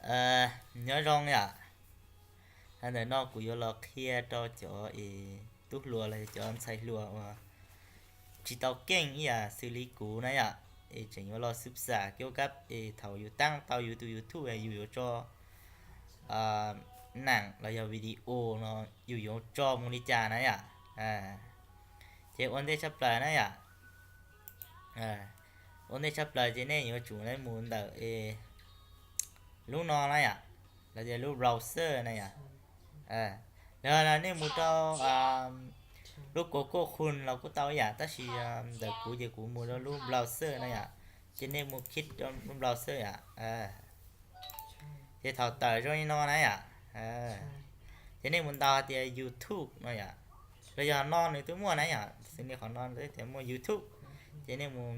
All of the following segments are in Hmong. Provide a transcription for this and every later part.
Nyob zoo yom, ntawm no kuv yuav los qhia rau cov es tub hluas los cov ntxhais hluas uas tsis tau keej ib yam xws li kuv na yom, es tseem yuav los xub xam kiv kab es thaum yus tab tau yus tus YouTube yus yuav tso nam los yog video no yus yuav tso mus li cas na yom. Ces ua ntej tshaj plaws na yom, ua ntej tshaj plaws ces nej yuav tsum mus ntawm lub no na yom, los tias lub browser na yom. Los nej mus rau lub Google Chrome los kuj tau yom, tab sis ntawm kuv ces kuv mus rau lub browser na yom. Ces nej mus kib rau lub browser yom. Ces thaum tawm zoo li no na yom, ces nej mus ntaus hais tias YouTube no yom, los yog no nws twb muaj na yom, xws li qhov no tias muaj YouTube, ces nej mus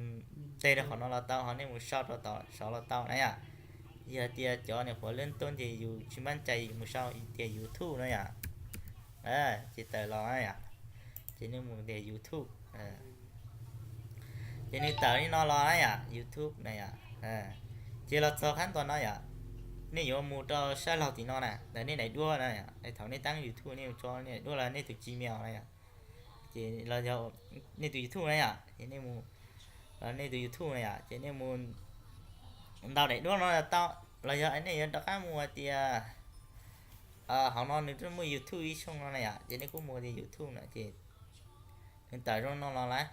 tes rau qhov no los tau, ho nej mus sau rau tom saud los tau na yom. Yog tias cov niam qhuav lwb tub ces yus tsis maj cai yus mus sau tias YouTube no yom. Ces tawm los na yom, ces nej mus tias YouTube, ces nws tawm li no los na yom, YouTube na yom. Ces los txog qhab ntawm no yom, nej yuav mus rau sab laug tim no na, ntawm nej daim duab na yom, thaum nej tab YouTube nej mus tso nej daim duab los nej tus Gmail na yom, ces los yog nej tus YouTube na yom, ces nej mus, los nej tus YouTube na yom, ces nej mus ntaus daim duab no los tau, los yog nej yuav rov qab mus hais tias hauv no nws twb muaj YouTube ib xyoos no na yom, ces nej kuj mus tias YouTube na ces nws tawm zoo no los lawm.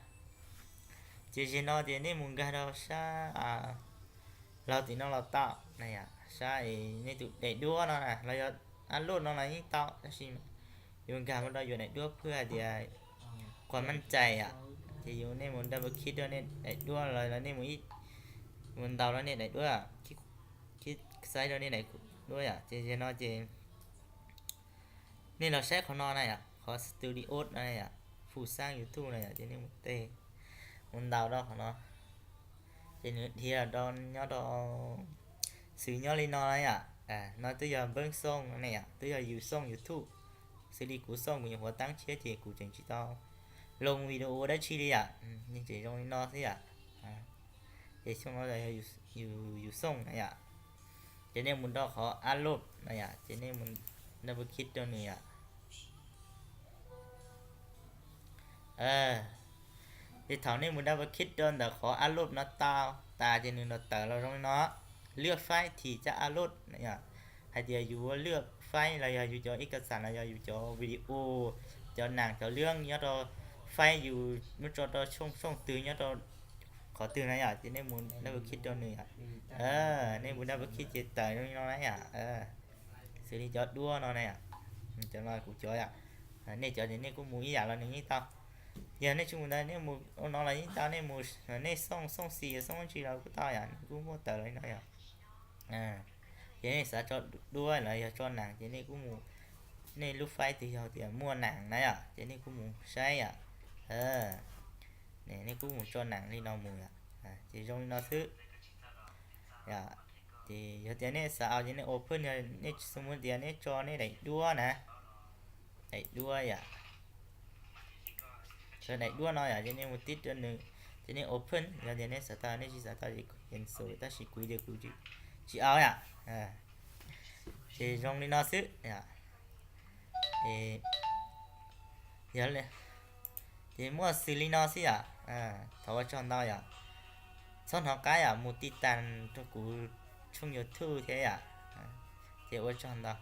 Ces zaum no ces nej mus nkag rau sab laug tim no los tau na yom, sab nej tus daim duab no na los yog upload no los yeej tau, tab sis yuav nkag mus rau yus daim duab phwj hais tias quas maj cai yom, ces yus nej mus double click rau nej daim duab los nej mus ib, mus ntaus rau nej daim duab, xaiv rau nej daim duab yom, ces zaum no ces nej los saib qhov no na yom, qhov studio no na yom, fus xaab YouTube na yom, ces nej mus tes, mus ntaus rau qhov no, ces nws dhia rau nyob rau xws nyob li no na yom. No twb yog npeeb xoo no na yom, twb yog yus xoo YouTube, xws li kuv xoo kuv nyuam qhuav tab tshiab ces kuv tseem tsis tau loo video dab tsi li yom, yeej tseem zoo li no xwb yom. Ces xoo no yog yus xoo na yom, ces nej mus rau qhov upload na yom, ces nej mus double click rau nws yom. Ces thaum nej mus double click rau ntawm qhov upload no tau tas ces nws los tawm los zoo li no, lwaj faib thim caj upload na yom. Hais tias yus lwaj faib los yog yus cov ib kas xam los yog yus cov video, cov nam cov lwaj nyob rau faib yus muab tso rau xoo xoo twg nyob rau qhov twg na yom, ces nej mus double click rau nws yom. Nej mus double click ces tawm zoo li no na yom. Xws li cov duab no na yom, cov no kuv cov yom, nej cov ces nej kuj mus ib yam los nws yeej tau. Yog nej tsis mus ntawd nej mus ua no los yeej tau, nej mus, nej xoo xoo xis xoo tsi los kuj tau yom, nws kuj muaj tawm los li no yom. Ces nej xav tso duab los yog tso nam ces nej kuj mus, nej lub faib twg yog tias muaj nam na yom, ces nej kuj mus saib yom. Nej kuj mus tso nam li no mus yom. Ces zoo li no xwb. Ces yog tias nej xav aus ces nej open, yog nej tsis xav mus tias nej tso nej daim duab na, daim duab yom. Daim duab no yom, ces nej mus tib rau nws, ces nej open, yog tias nej xav tau, nej tsis xav tau ces cancel, tab sis kuv ces kuv tsis aus yom. Ces zoo li no xwb. Ces muaj xws li no xwb yom. Thov ua tsaug ntau yom. Txhob hnov qab yom, mus tij tas rau kuv tshooj YouTube thiab yom. Ces ua tsaug ntau.